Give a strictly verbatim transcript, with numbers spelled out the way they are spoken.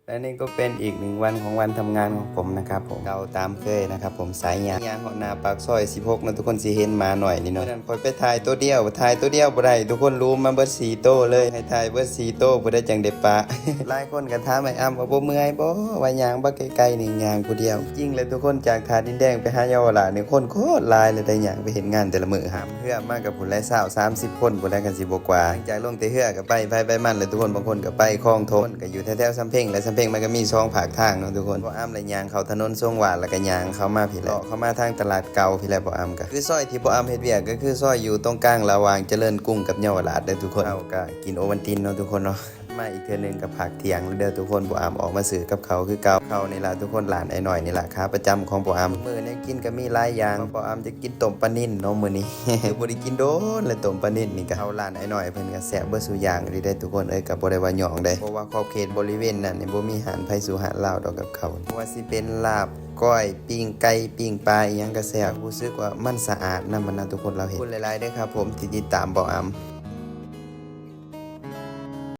และนี่ก็เป็นอีกหนึ่งวันของวันทำงานของผมนะครับผม เก่าตามเคยนะครับผม สายยาง ยางฮอดหน้าปากซอยสิบหกนะ ทุกคนสิเห็นหมาหน่อยนี่เนาะ วันนั้นข้อยไปถ่ายตัวเดียว ถ่ายตัวเดียวบ่ได้ ทุกคนลุมมาเบิดสี่โตเลย ให้ถ่ายเบิดสี่โตบ่ได้จังได้ปะ หลายคนก็ถามไอ้อ้ำว่าบ่เมื่อยบ่ ว่ายางบักไกลๆนี่ ยางผู้เดียว จริงเลยทุกคน จากท่าดินแดงไปหาเยาวราชนี่คนโคตรหลายเลย ได้ยางไปเฮ็ดงานแต่ละมื้อ หามเฮือมากับผู้หลายซาว สามสิบคนผู้ใดกันสิบ่กว่า จากลงแต่เฮือก็ไปไผไปมันเลยทุกคน บางคนก็ไปคลองถม ก็อยู่แถวๆสำเพ็ง และสำเพ็งมันก็มีสองภาคทางเนาะทุกคน บ่อ้ำเลยยางเข้าถนนสงหวาด แล้วก็ยางเข้ามาพี้แหละ เลาะเข้ามาทางตลาดเก่าพี้แหละ บ่อ้ำก็คือซอยที่บ่อ้ำเฮ็ดเวียก ก็คือซอยอยู่ตรงกลางระหว่างเจริญกรุงกับเยาวราชเด้อทุกคน เฮาก็กินโอวัลตินเนาะทุกคนเนาะ มาอีกเทื่อหนึ่งก็พักเที่ยงแล้วเด้อทุกคน บ่อ้ำออกมาซื้อกับข้าวคือเก่า ข้าวนี่ล่ะทุกคน ร้านไอ้น้อยนี่ล่ะ ขาประจำของบ่อ้ำ มื้อนี้กินก็มีหลายอย่าง บ่อ้ำจะกินต้มปลานิลเนาะมื้อนี้ คือบ่ได้กินโดนเลยต้มปลานิลนี่ก็ ข้าวร้านไอ้น้อยเพิ่นก็แซ่บเบิดซุอย่างเลยเด้อทุกคนเอ้ย ก็บ่ได้ว่าหยองเด้ เพราะว่าขอบเขตบริเวณนั้นนี่บ่มีร้านไผสู่ร้านลาวดอกกับข้าว บ่ว่าสิเป็นลาบก้อย ปิ้งไก่ ปิ้งปลา อีหยังก็แซ่บ รู้สึกว่ามันสะอาดนำมันนะทุกคน เราเห็น ขอบคุณหลายๆเด้อครับผมที่ติดตามบ่อ้ำ